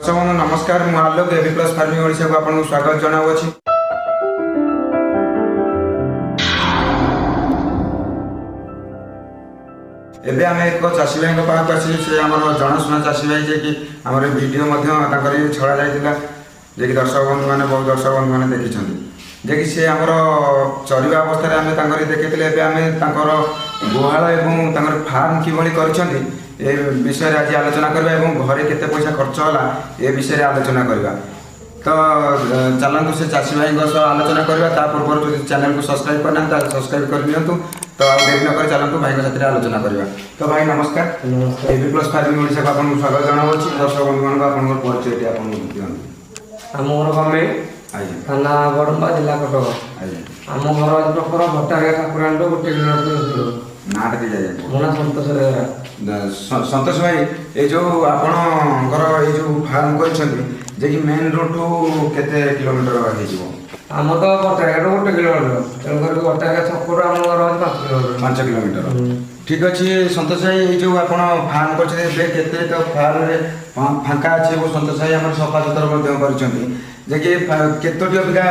ଦର୍ଶକ ବନ୍ଧୁ ନମସ୍କାର, ମୁଁ ଆଲୋକ, ଏବି ପ୍ଲସ୍ ଫାର୍ମିଂ ଓଡ଼ିଶାକୁ ଆପଣଙ୍କୁ ସ୍ୱାଗତ ଜଣାଉଅଛି। ଏବେ ଆମେ ଏକ ଚାଷୀ ଭାଇଙ୍କ ପାଖକୁ ଆସିଛୁ। ସେ ଆମର ଜଣାଶୁଣା ଚାଷୀ ଭାଇ, ଯିଏକି ଆମର ଭିଡ଼ିଓ ମଧ୍ୟ ତାଙ୍କର ଛଡ଼ା ଯାଇଥିଲା, ଯିଏକି ଦର୍ଶକ ବନ୍ଧୁମାନେ, ବହୁ ଦର୍ଶକ ବନ୍ଧୁମାନେ ଦେଖିଛନ୍ତି, ଯିଏକି ସେ ଆମର ଚରିବା ଅବସ୍ଥାରେ ଆମେ ତାଙ୍କର ଦେଖିଥିଲେ। ଏବେ ଆମେ ତାଙ୍କର ଗୁହାଳ ଏବଂ ତାଙ୍କର ଫାର୍ମ କିଭଳି କରିଛନ୍ତି ଏ ବିଷୟରେ ଆଜି ଆଲୋଚନା କରିବା ଏବଂ ଘରେ କେତେ ପଇସା ଖର୍ଚ୍ଚ ହେଲା ଏ ବିଷୟରେ ଆଲୋଚନା କରିବା। ତ ଚାଲନ୍ତୁ, ସେ ଚାଷୀ ଭାଇଙ୍କ ସହ ଆଲୋଚନା କରିବା। ତା ପୂର୍ବରୁ ଯଦି ଚ୍ୟାନେଲକୁ ସବସ୍କ୍ରାଇବ୍ କରିନାହାନ୍ତି, ତାହେଲେ ସବସ୍କ୍ରାଇବ୍ କରିନିଅନ୍ତୁ। ତ ଆଉ ଡେରି ନକରି ଚାଲନ୍ତୁ, ଭାଇଙ୍କ ସାଥିରେ ଆଲୋଚନା କରିବା। ତ ଭାଇ ନମସ୍କାର, ଏବି ପ୍ଲସ୍ ଫାର୍ମିଂ ଓଡ଼ିଶାକୁ ଆପଣଙ୍କୁ ସ୍ୱାଗତ ଜଣାଉଅଛି। ଦର୍ଶକ ବନ୍ଧୁମାନଙ୍କୁ ଆପଣଙ୍କର ପରିଚୟଟି ଆପଣଙ୍କୁ ଦିଅନ୍ତୁ। ଆମ ଘର ଗମେଇ, ଥାନା ବଡ଼ମ୍ବା, ଜିଲ୍ଲା କଟକ। ଆମ ଘର ପ୍ରପର ଭଟ୍ଟାରିକା ଠାକୁରାଣୀଠୁ 1 କିଲୋମିଟର ଦୂର। ନାଁଟା ଦିଆଯାଏ? ମୋ ନାଁ ସନ୍ତୋଷ ବେହେରା। ସନ୍ତୋଷ ଭାଇ, ଏଇ ଯୋଉ ଆପଣଙ୍କର ଏଇ ଯୋଉ ଫାର୍ମ କରିଛନ୍ତି, ଯେ କି ମେନ୍ ରୋଡଠୁ କେତେ କିଲୋମିଟର ହେଇଯିବ? ଆମ ତ ଭଟ୍ଟାରିକାଠୁ 1 କିଲୋମିଟର, ତେଣୁକରି ଭଟ୍ଟାରିକା ଛକରୁ ଆମ ଘର ହେଉଛି 5 କିଲୋମିଟର। 5 କିଲୋମିଟର, ଠିକ ଅଛି। ସନ୍ତୋଷ ଭାଇ, ଏଇ ଯୋଉ ଆପଣ ଫାର୍ମ କରିଛନ୍ତି, ଏବେ କେତେ ତ ଫାର୍ମରେ ଫାଙ୍କା ଅଛି ଏବଂ ସନ୍ତୋଷ ଭାଇ ଆମର ସଫାସୁତୁରା ମଧ୍ୟ କରିଛନ୍ତି, ଯେ କି କେତୋଟି ଅବିକା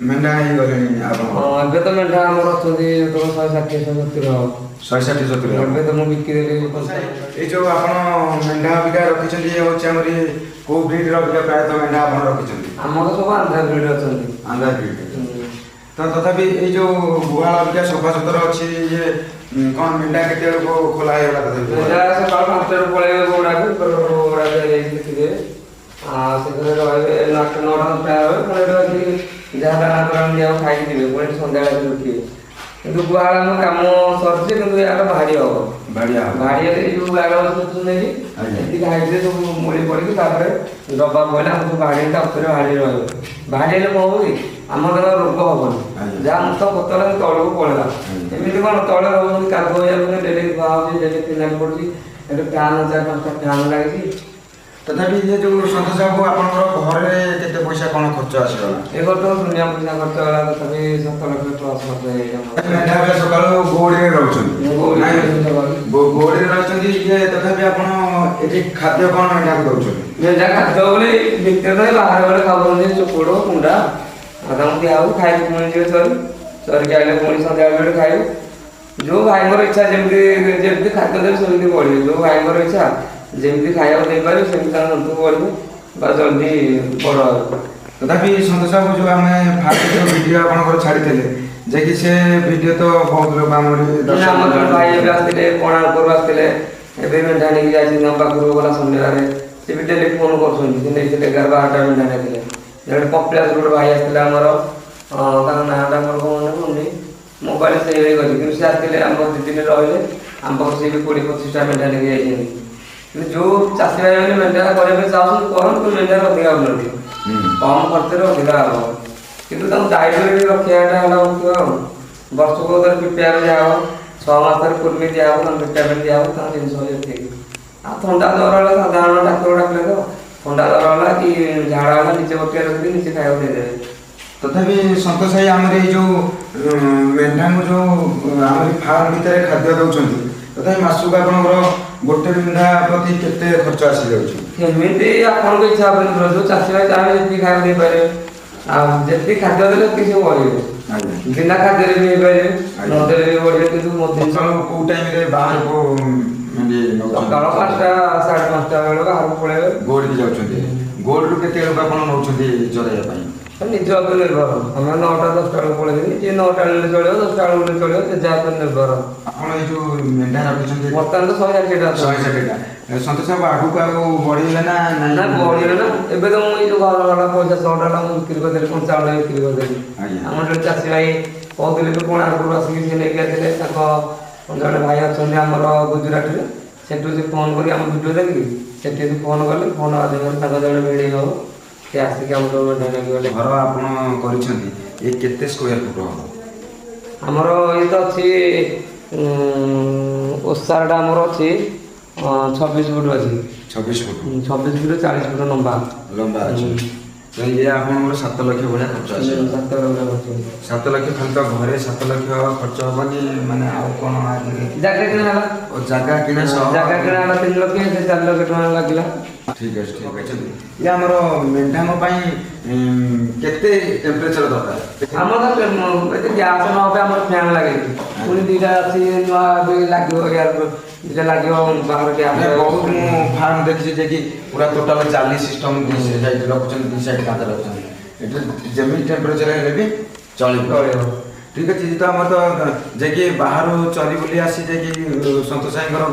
ମେଣ୍ଢା ହେଇଗଲେଣି ଆପଣ? ଏବେ ତ ମେଣ୍ଢା ଆମର ଅଛନ୍ତି 160, 170 ହବ। 160, 70। ଏବେ ତ ମୁଁ ବିକିଦେଲି। ଏଇ ଯୋଉ ଆପଣ ମେଣ୍ଢା ଅବିକା ରଖିଛନ୍ତି, ଇଏ ହେଉଛି ଆମର କୋଉ ବ୍ରିଡର ଅବିକା ପ୍ରାୟତଃ ମେଣ୍ଢା ଆପଣ ରଖିଛନ୍ତି? ଆମର ସବୁ ଆନ୍ଧ୍ରା ବ୍ରିଡ ଅଛନ୍ତି। ଆନ୍ଧ୍ରା ବ୍ରିଡ। ତ ତଥାପି ଏଇ ଯୋଉ ଗୁହାଳ ଅବିକା ସଫାସୁତୁରା ଅଛି, ଇଏ କଣ ମେଣ୍ଢା କେତେ ବେଳକୁ ଖୋଲା ହେଇଗଲା ତଥାପି? ମେଣ୍ଢା ସକାଳ 5ଟାରୁ ପଳେଇବେ ଗୋଡ଼ାକୁ, ଗୋଡ଼ା ଯାଇକି ଦେଖିଦେବେ, ଆଉ ସେଥିରେ ରହିବେ 8, 9ଟା, 10ଟା ହେବେ। ପୁଣି ଏଠି ଆସିକି ଯାହା ଦାନା ତୋରାଣି ଦିଆହବ ଖାଇକି ଯିବେ, ପୁଣି ଏଠି ସନ୍ଧ୍ୟାବେଳେ ଆସିକି ରଖିବେ। କିନ୍ତୁ ଗୁହାଳ ଆମ କାମ ସରିଛି, କିନ୍ତୁ ଏହାର ଭାଡ଼ି ହବ। ଭାଡ଼ି ହବ। ଭାଡ଼ି ହେଲେ ଏଇ ଯୋଉ ଗାଡ଼ ନେଇକି ଏତିକି ହାଇଟ୍ରେ ସବୁ ମୂଳି ପଡ଼ିକି ତାପରେ ଡବା ପଡ଼ିଲେ ଆମର ସବୁ ଭାଡ଼ି, ତା ଉପରେ ଭାଡ଼ି ରହିବ। ଭାଡ଼ି ହେଲେ କଣ ହବ କି, ଆମର ତାଙ୍କର ରୋଗ ହବନି, ଯାହା ମୁତ ପତଳା ତଳକୁ ପଳେଇଲା। ଏମିତି କଣ ତଳେ ରହୁଛନ୍ତି, କାଦୁଅ ହେଇଯାଉଛନ୍ତି, ଡେଲି ଧୁଆ ହଉଛି, ଡେଲି ଫିନାଇଲ ପଡୁଛି, ଏଠି ଫ୍ୟାନ୍ 4 5ଟା ଫ୍ୟାନ୍ ଲାଗିଛି। ତଥାପି ଇଏ ଯୋଉ ସନ୍ତୋଷ ବାବୁ, ଆପଣଙ୍କର ଘରେ କେତେ ପଇସା କଣ ଖର୍ଚ୍ଚ ଆସିଗଲା? ଏ ବର୍ଷ ଦୁନିଆ ପଇସା ଖର୍ଚ୍ଚ ହେଲା, ତଥାପି 7 ଲକ୍ଷ ପ୍ଲସ୍ ଖର୍ଚ୍ଚ ହେଇଗଲା। ସକାଳୁ ଗଉଡ଼ିରେ ରହୁଛନ୍ତି? ଗଉଡ଼ିରେ ରହୁଛନ୍ତି। ଇଏ ତଥାପି ଆପଣ ଏଠି ଖାଦ୍ୟ କଣ ମେଣ୍ଢାକୁ ଦଉଛନ୍ତି? ମେଣ୍ଢା ଖାଦ୍ୟ ବୋଲି ଭିତରେ ତ ବାହାରେ ଗଲେ ଖାଉଛନ୍ତି ଚୋକଡ଼ କୁଣ୍ଡା, ଆଉ ତାଙ୍କୁ ଦିଆହବ, ଖାଇକି ପୁଣି ଯିବେ ଚରି, ଚରିକି ଆଇଲେ ପୁଣି ସନ୍ଧ୍ୟାବେଳେ ଖାଇବେ। ଯୋଉ ଭାଇଙ୍କର ଇଚ୍ଛା, ଯେମିତି ଯେମିତି ଖାଦ୍ୟ ଦେବେ ସେମିତି ବଢ଼ିବେ। ଯୋଉ ଭାଇଙ୍କର ଇଚ୍ଛା, ଯେମିତି ଖାଇବାକୁ ଦେଇପାରିବେ ସେମିତି ତାଙ୍କ ଜନ୍ତୁ ବଢ଼ିବେ ବା ଜଲ୍ଦି ବଡ଼ ହେବେ। ତଥାପି ସନ୍ତୋଷ ବାବୁ, ଯୋଉ ଆମେ ଫାଷ୍ଟ ଯୋଉ ଭିଡ଼ିଓ ଆପଣଙ୍କର ଛାଡ଼ିଥିଲେ, ଯେ କି ସେ ଭିଡ଼ିଓ ତ ବହୁତ ଲୋକ ଆମର ଆମର ଜଣେ ଭାଇ ଏବେ ଆସିଥିଲେ, କୋଣାର୍କରୁ ଆସିଥିଲେ, ଏବେ ମେଣ୍ଢା ନେଇକି ଯାଇଛନ୍ତି ଆମ ପାଖରୁ ଗଲା ଶନିବାରେ। ସେ ବି ଡେଲି ଫୋନ୍ କରୁଛନ୍ତି। ସେ ନେଇଥିଲେ 11 12ଟା ମେଣ୍ଢା ନେଇଥିଲେ। ଜଣେ କପିଳାସରୁ ଗୋଟେ ଭାଇ ଆସିଥିଲେ ଆମର, ତାଙ୍କ ନାଁଟା ମୋର କଣ ମନେ ପଡ଼ୁନି, ମୋବାଇଲ ସେଭ୍ ହେଇଗଲି, କିନ୍ତୁ ସେ ଆସିଥିଲେ ଆମର 2 ଦିନ ରହିଲେ ଆମ ପାଖରୁ, ସେ ବି 20 25ଟା ମେଣ୍ଢା ନେଇକି ଯାଇଛନ୍ତି। କିନ୍ତୁ ଯୋଉ ଚାଷୀ ଭାଇ ମାନେ ମେଣ୍ଢା କରିବା ପାଇଁ ଚାହୁଁଛନ୍ତି କରନ୍ତୁ, ମେଣ୍ଢାର ଅଧିକା ଉନ୍ନତି, କମ ଖର୍ଚ୍ଚରେ ଅଧିକା ହବ, କିନ୍ତୁ ତାଙ୍କୁ ଦାୟିତ୍ୱରେ ବି ରଖିବାଟା ହେଲା ମୁଖ୍ୟ। ଆଉ ବର୍ଷକୁ ଥରେ ପିପିଆର ଦିଆହବ, 6 ମାସରେ କୁର୍ମି ଦିଆହବ, ତାଙ୍କୁ ଭିଟାମିନ୍ ଦିଆହବ, ତାଙ୍କ ଜିନିଷ ଏତିକି। ଆଉ ଥଣ୍ଡା ଜ୍ୱର ହେଲା, ସାଧାରଣ ଡାକ୍ତର ଡାକିଲେ ତ ଥଣ୍ଡା ଜ୍ୱର ହେଲା କି ଝାଡ଼ା ହେଲା, ନିଜେ ବଟିକା ରଖିକି ନିଜେ ଖାଇବାକୁ ଦେଇଦେବେ। ତଥାପି ସନ୍ତୋଷ ଭାଇ, ଆମର ଏଇ ଯୋଉ ମେଣ୍ଢାଙ୍କୁ ଯୋଉ ଆମର ଫାର୍ମ ଭିତରେ ଖାଦ୍ୟ ଦଉଛନ୍ତି, ତଥାପି ମାସକୁ ଆପଣଙ୍କର ଗୋଟେ ମେଣ୍ଢା ପ୍ରତି କେତେ ଖର୍ଚ୍ଚ ଆସିଯାଉଛି? ସେମିତି ଆପଣଙ୍କ ଇଚ୍ଛା ଉପରେ, ଯୋଉ ଚାଷୀ ଭାଇ ଚାହିଁବେ ଯେତିକି ଖାଇବାକୁ ଦେଇପାରିବେ, ଆଉ ଯେତିକି ଖାଦ୍ୟ ଦେଲେ ସେତିକି ସେ ବଢ଼ିବେ। ବିନା ଖାଦ୍ୟରେ ବି ହେଇପାରିବେ, ନଦେଲେ ବି ବଢ଼ିବେ। କିନ୍ତୁ ସକାଳୁ କୋଉ ଟାଇମରେ ବାହାରକୁ? ସକାଳ 5ଟା, 5:30 ବେଳକୁ ବାହାରକୁ ପଳେଇବେ। ଗୋଡିକି ଯାଉଛନ୍ତି। ଗୋଡରୁ କେତେ ବେଳକୁ ଆପଣ ନେଉଛନ୍ତି ଚରେଇବା ପାଇଁ? ନିଜ ଉପରେ ନିର୍ଭର। ଆମେ 9ଟା 10ଟା ବେଳକୁ ପଳେଇଛନ୍ତି, ଯିଏ 9ଟା ବେଳେ ଚଳିବ, 10ଟା ବେଳକୁ ଚଳିବ, ସେ ଯାହା ଉପରେ ନିର୍ଭର। ଆପଣ ଏଇ ଯୋଉ ମେଣ୍ଢା ରଖିଛନ୍ତି ବର୍ତ୍ତମାନ ତ 160ଟା। 160ଟା। ସନ୍ତୋଷ ବାବୁ, ଆଗକୁ ଆଉ ବଢେଇବେ ନା? ନା, ବଢିବେ ନା। ଏବେ ତ ମୁଁ ଏଇ ଯୋଉ ଘର ହେଲା ପଇସା 100ଟା ହେଲା ମୁଁ ବିକ୍ରି କରିଦେଲି, 55ଟା ବିକ୍ରି କରିଦେଲି। ଆମର ଜଣେ ଚାଷୀ ଭାଇ କହୁଥିଲେ ବି, କୋଣାର୍କରୁ ଆସିକି ସେ ନେଇକି ଆସିଲେ। ତାଙ୍କ ଜଣେ ଭାଇ ଅଛନ୍ତି ଆମର ଗୁଜୁରାଟରେ, ସେଠୁ ସେ ଫୋନ୍ କରି ଆମ ଭିଡ଼ିଓ ଦେଖିକି ସେଠି ସେ ଫୋନ୍ କଲେ, ଫୋନ୍ ମାଧ୍ୟମରେ ତାଙ୍କ ଜଣେ ଭିଣେଇ ହବ, ସେ ଆସିକି ଆମର ମେଣ୍ଢା ନେଇକି ଗଲେ। ଘର ଆପଣ କରିଛନ୍ତି, ଏ କେତେ ସ୍କୋୟାର ଫୁଟ ହବ? ଆମର ଇଏ ତ ଅଛି, ଓସାରଟା ଆମର ଅଛି 26 ଫୁଟ ଅଛି। 26 ଫୁଟ? 26 ଫୁଟ, 40 ଫୁଟ ଲମ୍ବା। ଲମ୍ବା ଅଛି। ତ ଇଏ ଆପଣଙ୍କର 7 ଲକ୍ଷ ଭଳିଆ ଖର୍ଚ୍ଚ ଆସିବ? 7 ଲକ୍ଷ ଖର୍ଚ୍ଚ। 7 ଲକ୍ଷ ଖାଲି ତ ଘରେ 7 ଲକ୍ଷ ଖର୍ଚ୍ଚ ହବନି, ମାନେ ଆଉ କଣ? ଜାଗା କିଣା ହେଲା। ଜାଗା କିଣା? ଜାଗା କିଣା ହେଲା 3 ଲକ୍ଷ, ସେ 4 ଲକ୍ଷ ଟଙ୍କା ଲାଗିଲା। ଠିକ୍ ଅଛି, ଠିକ୍ ଅଛି। ଇଏ ଆମର ମେଣ୍ଢାଙ୍କ ପାଇଁ କେତେ ଟେମ୍ପରେଚର ଦରକାର? ଆମର ତ ଏତେ ଗ୍ୟାସ୍ ନ ହବ, ଆମର ଫ୍ୟାନ୍ ଲାଗିଛି। ପୁଣି 2ଟା ଅଛି ନୂଆ ଏବେ ଲାଗିବ, ଏୟାର 2ଟା ଲାଗିବ ବାହାର ଗ୍ୟାସ୍। ମାନେ ବହୁତ ମୁଁ ଫାର୍ମ ଦେଖିଛି ଯେ କି ପୁରା ଟୋଟାଲ ଜାଲି ସିଷ୍ଟମ ଦି ସାଇଡ୍ ରଖୁଛନ୍ତି, ଦି ସାଇଡ୍ କାନ୍ଥ ରଖୁଛନ୍ତି। ଏଠି ଯେମିତି ଟେମ୍ପରେଚର ହେଲେ ବି ଚଳିବ? ଚଳିବ। ଠିକ୍ ଅଛି। ତ ଆମର ତ ଯାଇକି ବାହାରୁ ଚରି ବୁଲି ଆସି ଯାଇକି ସନ୍ତୋଷ ଭାଇଙ୍କର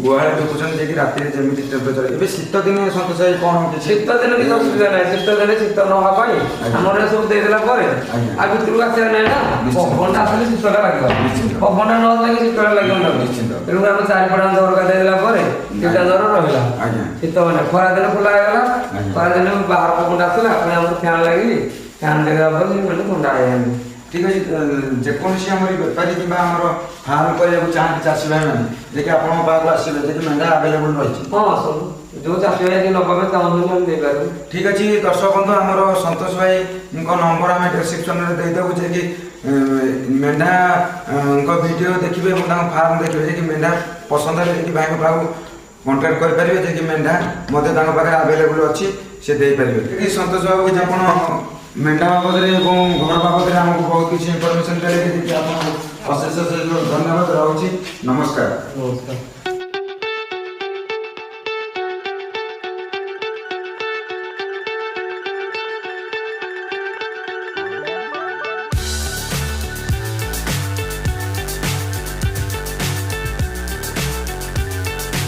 ଗୁହାଳେ ଢୁକୁଛନ୍ତି, ଯାଇକି ରାତିରେ ଯେମିତି ଟେମ୍ପରେଚର। ଏବେ ଶୀତ ଦିନେ ସନ୍ତୋଷ ଭାଇ କ'ଣ କିଛି? ଶୀତ ଦିନେ କିଛି ଅସୁବିଧା ନାହିଁ। ଶୀତ ଦିନେ ଶୀତ ନ ହବା ପାଇଁ ଆମର ଏ ସବୁ ଦେଇଦେଲା ପରେ ଆଉ ଭିତରକୁ ଆସିବାର ନାହିଁ ନା। ପବନଟା ଆସିଲେ ଶୀତଟା ଲାଗିବ, ପବନଟା ନ ଲାଗି ଶୀତଟା ଲାଗିବ ନା। ତେଣୁ ଆମେ ଚାରିପଟ ଝରକା ଦେଇଦେଲା ପରେ ଶୀତ ଜ୍ୱର ରହିଲା। ଶୀତ ମାନେ ଖରା ଦିନ ଖୋଲା ହେଇଗଲା, ଖରା ଦିନ ବାହାର ପବନଟା ଆସିଲା, ପୁଣି ଆମର ଫ୍ୟାନ୍ ଲାଗିକି ଫ୍ୟାନ୍ ଦେଇଦେଲା ପରେ ସେମାନେ ଥଣ୍ଡା ହେଇଯାନ୍ତି। ଠିକ୍ ଅଛି। ଯେକୌଣସି ଆମର ବେପାରୀ କିମ୍ବା ଆମର ଫାର୍ମ କରିବାକୁ ଚାହାନ୍ତି ଚାଷୀ ଭାଇମାନେ, ଯେ କି ଆପଣଙ୍କ ପାଖକୁ ଆସିବେ, ଯେ କି ମେଣ୍ଢା ଆଭେଲେବୁଲ୍ ରହିଛି? ହଁ, ସବୁ ଯୋଉ ଚାଷୀ ଭାଇ ଆସିକି ନେବା ପାଇଁ ଚାହୁଁଛନ୍ତି ଆମେ ଦେଇପାରିବୁ। ଠିକ୍ ଅଛି ଦର୍ଶକ ବନ୍ଧୁ, ଆମର ସନ୍ତୋଷ ଭାଇଙ୍କ ନମ୍ବର ଆମେ ଡେସ୍କ୍ରିପସନରେ ଦେଇଦେବୁ, ଯେ କି ମେଣ୍ଢାଙ୍କ ଭିଡ଼ିଓ ଦେଖିବେ ଏବଂ ତାଙ୍କ ଫାର୍ମ ଦେଖିବେ, ଯେ କି ମେଣ୍ଢା ପସନ୍ଦ ହେଲେ ଯେ କି ଭାଇଙ୍କ ପାଖକୁ କଣ୍ଟାକ୍ଟ କରିପାରିବେ, ଯେ କି ମେଣ୍ଢା ମଧ୍ୟ ତାଙ୍କ ପାଖରେ ଆଭେଲେବୁଲ୍ ଅଛି, ସେ ଦେଇପାରିବେ। ଠିକ୍ ଅଛି ସନ୍ତୋଷ ବାବୁ, କିଛି ଆପଣ ମେଣ୍ଢା ବାବଦରେ ଏବଂ ଘର ବାବଦରେ ଆମକୁ ବହୁତ କିଛି ଇନଫର୍ମେସନ୍ ଦେଲେ, ଯେ କି ଆପଣଙ୍କୁ ଅଶେଷ ଅଶେଷ ଧନ୍ୟବାଦ ରହୁଛି। ନମସ୍କାର। ନମସ୍କାର।